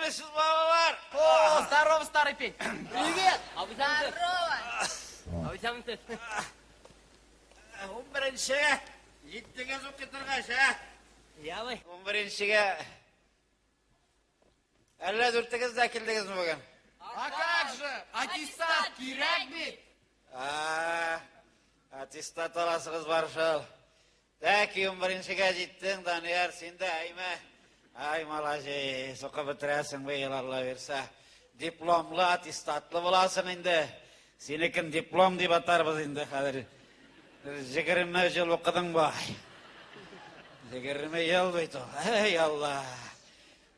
Исәнмесез, балалар! О, здорово, старый пень! Привет! Здорово! 11-нчегә җиттегез укытырга, ә? Явай. 11-нчегә Әллә дүртегез дә килдегезме бүген? А как же? Аттестат кирәк бит! А, аттестат аласыгыз бар шул. Тәки 11-нчегә җиттең, Данияр, син дә әйме. Ай, молодец, укып бетерәсең быел, Алла бирсә. Дипломлы, аттестатлы буласың инде. Синекен диплом дип атарбыз инде хәзер. 20 ел укыдың бай. 20 ел бит ул. Эй, Алла.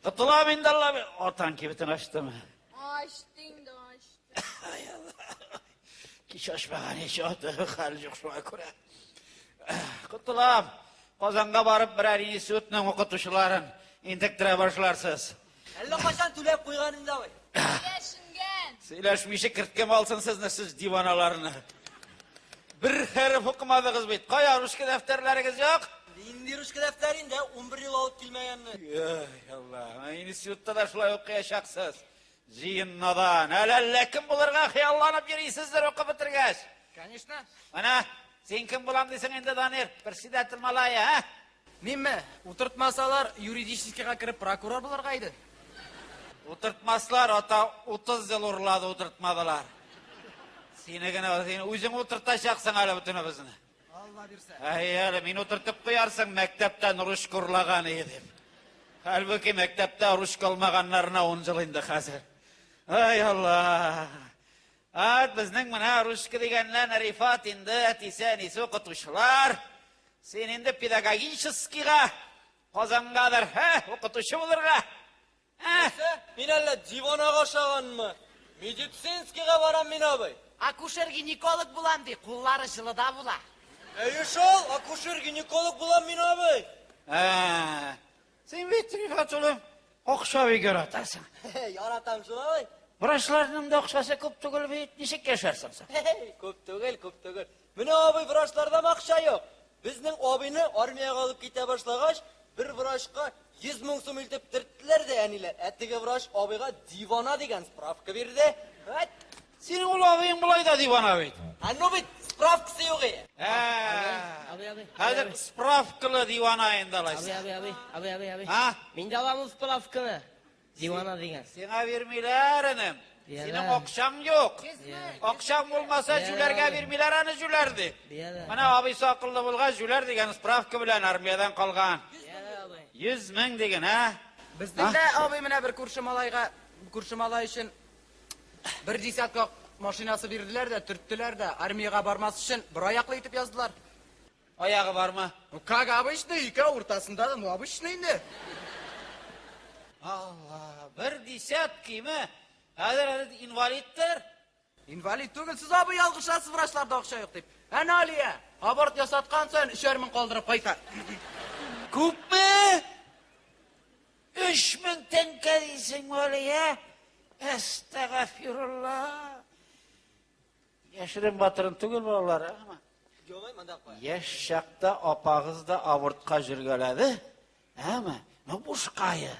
Котылам инде Алла. Атаң кибетен ачтымы? Ачты инде, ачты. Ай, Алла. Кич ачмаган һич аты, хәл юк шуңа күрә. Котылам. Казанга барып берәр институтның укытучыларын интектерә башларсыз. Әллә кайчан түләп куйган инде абый. Сөйләшенгән. Сөйләшмичә керткем алсын сезне, сез диваналарны. Бер хәреф укымадыгыз бит. Кая ручка дәфтәрләрегез юк? Нинди ручка дәфтәр инде, 11 ел алып килмәгәнне. Ай, Алла, институтта да шулай укыячаксыз. Җыен надан. Әле әллә кем булырга хыялланып йөрисездер укып бетергәч. Конечно. Менә, син кем булам дисең инде, Данир? Председатель малае, ә? Минме? Утыртмасалар, юридическийга кереп прокурор булырга иде. Утыртмаслар, ата 30 ел урлады, утыртмадылар. Сине генә, син үзең утыртачаксың әле бөтенебезне. Алла бирсә. Әй, әле мин утыртып куярсың, мәктәптән ручка урлаган иде дип. Хәлбуки мәктәптә ручка алмаганнарына 10 ел инде хәзер. Ай, Алла. Ат, безнең менә ручка дигәннән Рифат инде әтисе, әнисе укытучылар. Син инде педагогическийга Казангадыр, һә, укытучы булырга. Ә? Мин әллә диванага ошаганмы? Медицинскийга барам мин абый. Акушер-гинеколог булам ди, куллары җылыда була. Әйе шул, акушер-гинеколог булам мин абый. Ә, син бит, Рифат улым, акча бик яратасың. Яратам шул абый. Врачларның да акчасы күп түгел бит, ничек яшәрсең син? Күп түгел, күп түгел. Менә абый врачларда акча юк. Безнең абыйны армиягә алып китә башлагач, бер врачка 100 мең сум илтеп төрттеләр дә әниләр. Ә теге врач абыйга дивана дигән справка бирде. Вәт. Синең ул абыең болай да дивана бит. Ә ну бит справкасы юк и. Ә, Абый, абый. хәзер справкалы дивана инде Абый, алайса. абый, абый, абый, абый, абый. А? Мин дә алам ул справканы. Дивана дигән. Сиңа бирмиләр, энем. Бирәләр. Синең акчаң юк. Акчаң булмаса, җүләргә бирмиләр аны җүләр дип. Бирәләр. Менә абыйсы акыллы булгач, җүләр дигән справка белән армиядән калган. Бирәләр, абый. 100 мең диген, ә? Безнең дә абый менә бер күрше малайга, күрше малай өчен бер десятка машинасы бирделәр дә, төрттеләр дә, армиягә бармас өчен бер аяклы итеп яздылар. Аягы бармы? Ну, как обычно, икәү уртасында да, ну, обычно инде. Алла, бер десяткимы? Хәзер әле инвалидтыр. Инвалид түгел, сез абый ялгышасыз, врачларда акча юк дип. Әнә Алия, аборт ясаткан саен 3 мең калдырып кайта. Күпме? 3000 тәңкә дисең, Алия? Әстәгъфирулла. Яшерен батырын түгел балалар, әмма. Юк, монда куй. Яшь чакта апагыз да абортка җөргәләде, әмма, ну бушкае.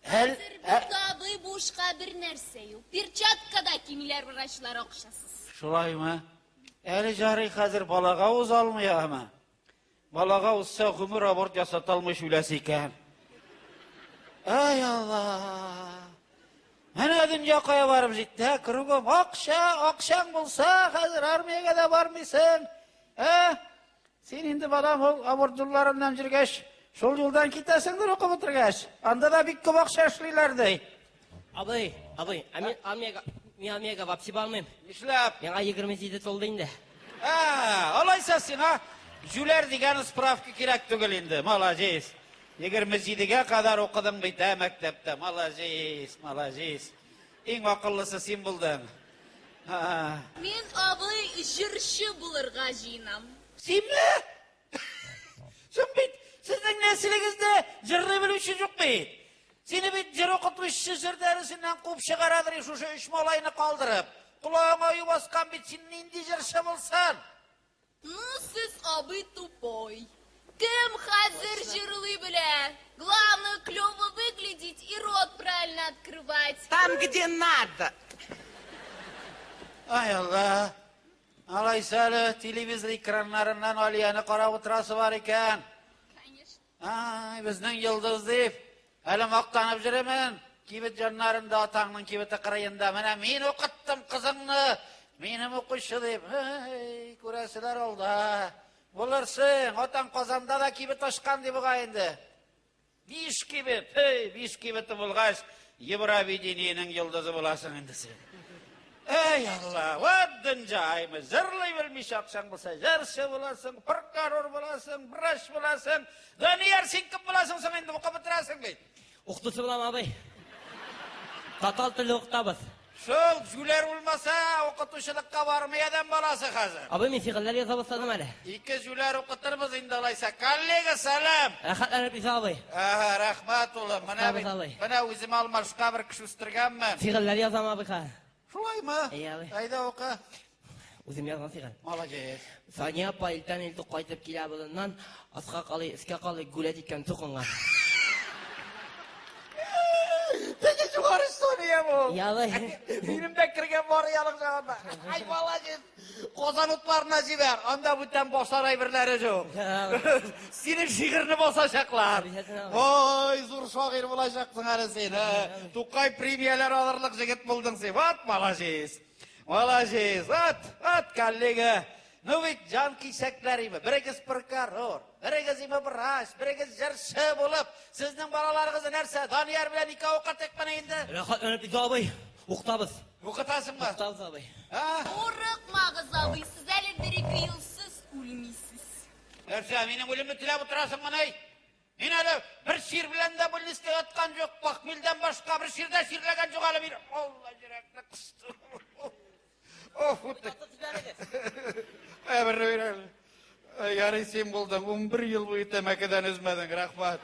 Әл, Хәзер бит абый бушка бер нәрсә юк. Перчатка да кимиләр врачлар акчасыз. Шулаймы? Әле жарый хәзер балага уза алмый, әмма. Балага узса гомер аборт ясата алмый үләсе икән. Ай Алла! Менә дөнья кая барып җитте, ә? Кругом акча, акчаң булса, хәзер армиягә дә бармыйсың. Ә? Син инде балам ул аборт юлларыннан йөргәч, шул юлдан китәсеңдер укып бетергәч. Анда да бик күп акча эшлиләр ди. Абый, абый, ә мин армиягә, мин армиягә вообще бармыйм. Нишләп? Миңа 27 тулды инде. Ә, алайса сиңа җүләр дигән справка кирәк түгел инде, молодец. 27-гә кадәр укыдың бит, ә, мәктәптә. Молодец, молодец. Иң акыллысы син булдың. Ха. Мин абый җырчы булырга җыенам. Синме? Син бит сезнең нәселегездә җырлый белүче юк бит. Сине бит җыр укытучы җыр дәресеннән куып чыгарадыр шушы өч малайны калдырып. Колагыңа ою баскан бит, син нинди җырчы булсын? Ну, сез абый тупой. Кем хәзер җырлый белә? Главное, клево выглядеть и рот правильно открывать. Там, где надо. Ай Алла. Алайса әле телевизор экраннарыннан Алияне карап утырасы бар икән. Конечно. Ай, безнең йолдыз дип. Әле мактанып йөремен. Кибет яннарында, атаңның кибете кырыенда. Менә мин укыттым кызыңны. Минем укучы дип. Эй, күрәселәр алда. Булырсың, атаң Казанда да кибет ачкан дип бугай инде. Биш кибет, эй, биш кибете булгач, Евровидениенең йолдызы буласың инде син. Эй, Алла, вот дөнья, җырлый белмичә акчаң булса, җырчы буласың, прокурор буласың, врач буласың. Данияр, син кем буласың соң инде, укып бетерәсең бит. Укытучы булам, абый. Татар теле укытабыз. Шул җүләр булмаса, укытучылыкка бармый адәм баласы хәзер. Абый, мин фигыльләр яза башладым әле. Ике җүләр укытырбыз инде алайса. Коллега, сәлам. Рәхәтләнеп исә, абый. Әһә, рәхмәт, улым. Менә бит, Абый. менә үзем алмашка бер кеше үстергәнмен. Фигыльләр язам, абый, хәзер. Шулаймы? Әйе, абый. Әйдә укы. Үзем язган фигыль. Молодец. Сания апа иртән иртүк кайтып килә болыннан, аска калый, өскә калый, гүләт иткән тукынга. Теге югары Сония бу. Я, абый. Минем дә кергән бар ялык җагында. Ай, молодец. Казан утларына җибәр. Анда бүтән басар әйберләре юк. Синең шигырьне басачаклар. Ой, зур шагыйрь булачаксың әле син. Ә. Тукай премияләр алырлык җегет булдың син. Вот молодец. Молодец. Вот, вот, коллега. Ну бит җан кисәкләр име. Берегез прокурор, берегез име врач, берегез җырчы булып, сезнең балаларыгыз нәрсә? Данияр белән икәү укытык менә инде. Рәхәтләнеп исә, абый. Укытабыз. Укытасыңмы? Укытабыз, абый. А? Курыкмагыз, абый, сез әле бер-ике елсыз үлмисез. Нәрсә, минем үлемне теләп утырасың мени? Мин әле бер чир белән дә больницада яткан юк, похмельдән башка бер чирдә чирләгән юк әле мин. Алла йөрәкне кысты. Ох, үтте. Әбер бир. Ярый син булдың, 11 ел буе тәмәкедән өзмәдең, рәхмәт.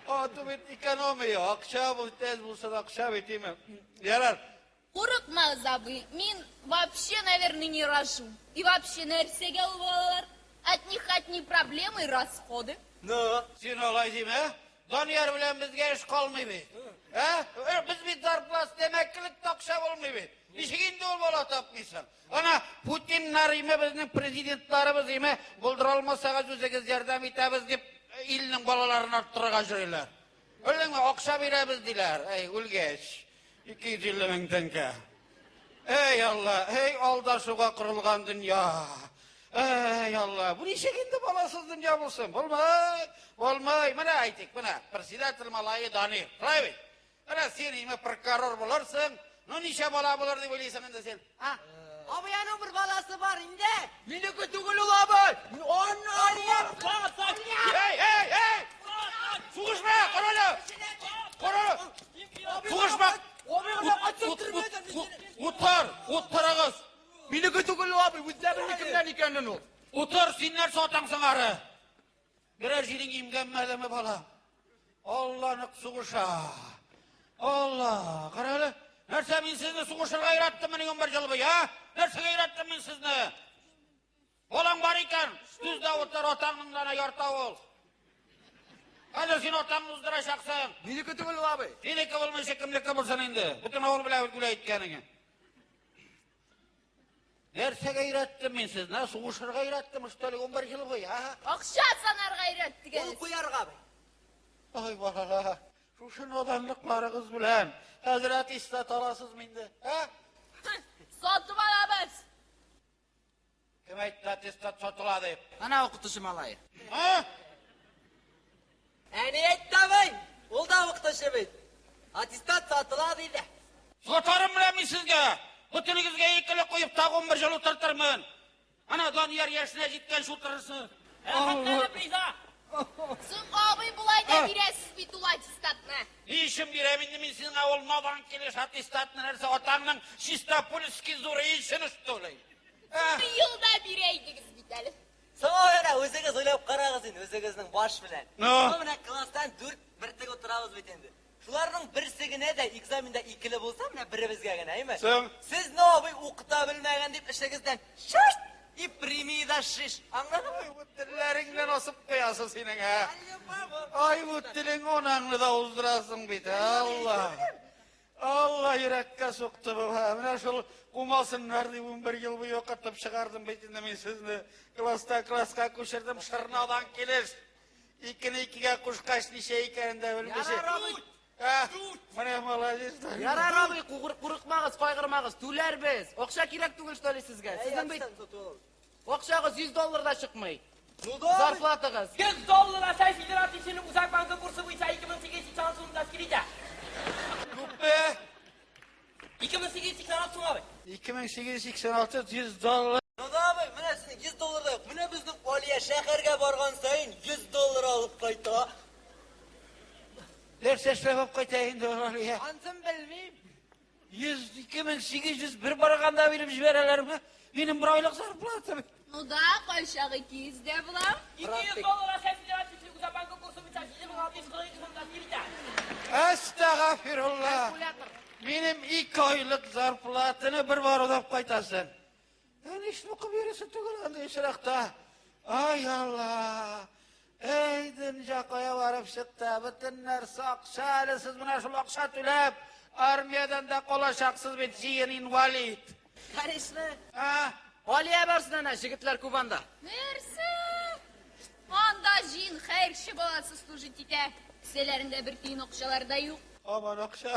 Аты бит экономия, акча бу тез булса да акча бит име. Ярар. Курыкмагыз, абый, мин вообще, наверное, не рожу. И вообще, нәрсәгә ул балалар? От них одни проблемы и расходы. Ну, Син алай димә? Данияр белән безгә эш калмый бит. Ә? Без бит зарплата тәмәкелек тә акча булмый бит. Ничек инде ул бала тапмыйсың? Ана Путиннар име безнең президентларыбыз име булдыра алмасагыз үзегез ярдәм итәбез дип илнең балаларын арттырырга йөриләр. Белдеңме, акча бирәбез диләр. Әй, үлгәч. 250 мең тәңкә. Эй Алла, эй алдашуга корылган дөнья. Эй Алла, бу ничек инде баласыз дөнья булсын? Булмай, булмай. Менә әйтик, менә председатель малае Данир. Шулай бит? Менә син име прокурор булырсың. Ну ничә бала булыр дип уйлыйсың инде син? А? Абый, аның бер баласы бар инде. Минеке түгел ул, абый. Аны Алия. Эй, эй, эй! Сугышма, кара әле! Кара әле! Сугышма! Абый, аны кайтып төрмәдән. Утыр, утырыгыз! Минеке түгел ул, абый. Үзләре белми кемнән икәнен ул. Утыр, син нәрсә атаңсың ары? Берәр җирең имгәнмәдеме, бала? Алла нык сугыша. Алла, кара әле. Нәрсә мин сезне сугышырга өйрәттем менә 11 ел буе, а? Нәрсәгә өйрәттем мин сезне? Балаң бар икән, түз дә утыр, атаңның да ярта ул. Хәзер син атаңны уздырачаксың. Минеке түгел ул, абый. Синеке булмыйча кемнеке булсын инде? Бөтен авыл белә гүлә әйткәнеңе. Нәрсәгә өйрәттем мин сезне? а? Сугышырга өйрәттем, что ли, 11 ел буе, а? Акча санарга өйрәттек Ул әле. куярга, абый. Ай, балалар, шушы наданлыкларыгыз белән хәзер аттестат аласызмы инде, а? Сатып алабыз. Кем әйтте аттестат сатыла дип? Ана укытучы малае. А? Әни әйтте, абый. Ул да укытучы бит. Аттестат сатыла диде. Сатарым менә мин сезгә. Бөтенегезгә икеле куеп тагы 11 ел утыртырмын. Ана Данияр яшенә җиткәнче утырырсың. Рәхәтләнеп риза. Соң абый болай да бирәсез бит ул аттестатны. Ни өчен бирәм инде мин сиңа ул надан килеш аттестатны нәрсә атаңның чистопольский зуры өчен что ли? А? Быел да бирә идегез бит әле. Соң менә үзегез уйлап карагыз инде, үзегезнең баш белән. Ну? Ну, менә класстан дүрт бертек утырабыз бит инде. Шуларның берсе генә дә экзаменда икеле булса, менә беребезгә генә, әйме? Соң? Сезне абый укыта белмәгән дип эшегездән шашт И премии да шиш. Аңладыңмы? Ай, бу телләрең белән асып куясың синең, ә? Ай, бу телең анаңны да уздырасың бит, Алла. Алла йөрәккә сукты бу. Менә шул кумасыннар дип 11 ел буе укытып чыгардым бит инде мин сезне. Класста класска күчердем, шырнадан килеш. Икене икегә кушкач ничә икәнен дә белмичә. Ярар, абый. Ә, менә молодец. Ярар, абый, курыкмагыз, кайгырмагыз, түләрбез. Акча кирәк түгел, что ли, сезгә? Сезнең бит акчагыз 100 доллар да чыкмый. Ну да. Зарплатагыз. 100 доллар Россия Федерациясенең Үзәк банкы курсы буенча 2886 сум тәшкил итә. Күпме? 2886 сум абый. 2886 100 доллар. Ну да, абый, менә сезнең 100 доллар да юк. Менә безнең Алия шәһәргә барган саен 100 доллар алып кайта. Нәрсә эшләп алып кайта инде ул Алия? Ансын белмим. 100 2800 бер барганда биреп җибәрәләрме? Минем бер айлык зарплатам. Ну да, кайчак 200 дә була. 200 доллар Россия Федерациясенең Үзәк банкы курсы буенча 7642 сум тәшкил итә. Әстәгъфирулла. Калькулятор. Минем ике айлык зарплатаны бер баруда алып кайтасың. Ә нишләп укып йөрисең түгел андый очракта? Ай Алла! Эй, дөнья кая барып чыкты? Бөтен нәрсә акча әле сез менә шул акча түләп армиядән дә калачаксыз бит, җыен инвалид. Конечно. А? Алия барсын әнә, җегетләр күп анда. Нәрсә? Анда җыен хәерче баласы служить итә. Кесәләрендә бер тиен акчалар да юк. Аман акча,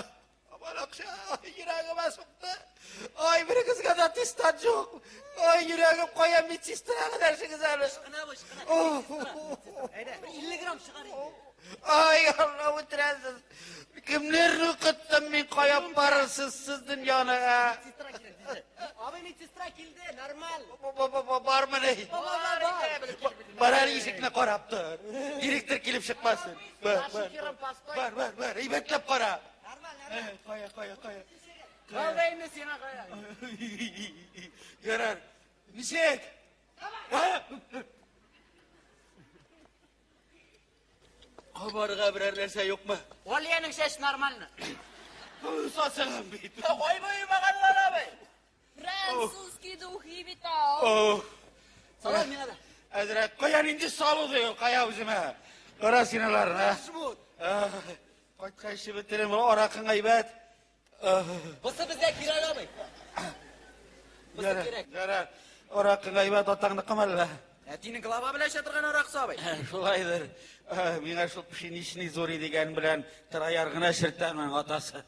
аман акча, ай, йөрәгемә сукты. Ай, берегезгә дә аттестат юк. Ай, йөрәгем кая медсестрага дәрсегез әле. Ычкына бу, ычкына. Әйдә. Бер 50 грамм чыгар инде. Ай, Алла үтерәсез. Кемнәрне укыттым мин, кая барырсыз сез дөньяны, ә? Медсестра кирәк, диде. Абый, медсестра килде, нормаль. Бармыни? Бар, бар. Бар әле ишекне карап тор. Директор килеп чыкмасын. Бар, бар. Шоферым постой. Бар, бар, бар. Әйбәтләп кара. Нормаль, нормаль. Кая, кая, кая. Калды инде сиңа кая. Ярар. Ничек? Кабарга берәр нәрсә юкмы? Алиянең чәч нормально. Сасыган бит. Ай буймаганнар, абый. Французский духи бит ул. Ох. Салам миңа да. Әзрәк, кая нинди салу ди ул, кая үземә. Кара син аларны, Жмут. а? Кайткач бетерем, аракың әйбәт. Бусы безгә кирәк, абый. Бусы Ярар, кирәк. ярар. Аракың әйбәт, атаңныкымы әллә? Әтинең глава белән эчә торган аракысы, абый. Шулайдыр. Миңа шул пшеничный зори дигән белән тыраяр гына чиртәмен атасы.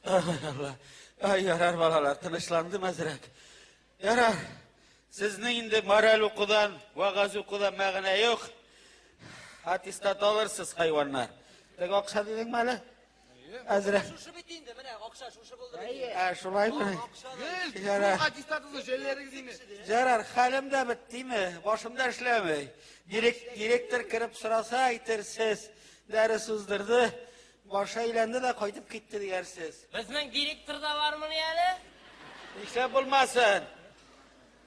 Ай, Алла. Ай, ярар, балалар, тынычландым әзрәк. Ярар. Сезнең инде мораль укудан, вагаз укудан мәгънә юк. Аттестат алырсыз, хайваннар. Теге акча дидеңме әле? Әзрәк. Шушы бит инде, менә акча шушы булды бит. Ә, шулаймы? Ярар. Аттестатыгызны жәлләрегез инде. Ярар, хәлем дә беттеме? Башым да эшләми. Директор кереп сораса, әйтерсез. Дәрес уздырды, башы әйләнде дә кайтып китте диярсез. Безнең директор да бармыни әле? Нишләп булмасын?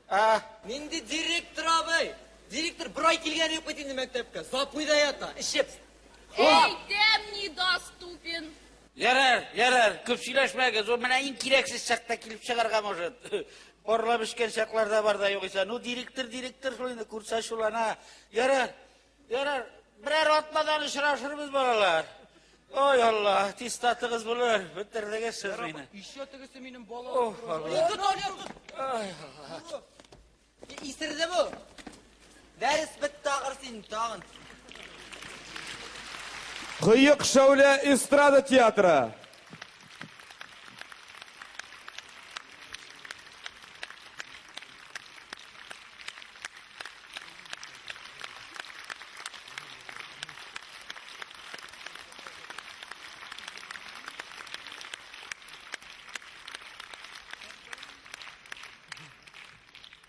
А, Нинди директор, абый? Директор бер ай килгәне юк бит инде мәктәпкә. Запойда ята, эчеп. Әйтәм, недоступен. Ярар, ярар, күп сөйләшмәгез. Ул менә иң кирәксез чакта килеп чыгарга может. Парлап эчкән чакларда бар да югыйсә. Ну, директор, директор шул инде, күрсә шулана. Ярар, ярар, берәр атнадан очрашырбыз, балалар. Ой, Алла, аттестатыгыз булыр. Бетердегез сез мине. Еще тегесе минем бала. Ох, Алла. Тот, Алия, тот. Ай, Алла. Исерде бу. Дәрес бетте ахыр син тагын. Кыек Шәүлә эстрада театры.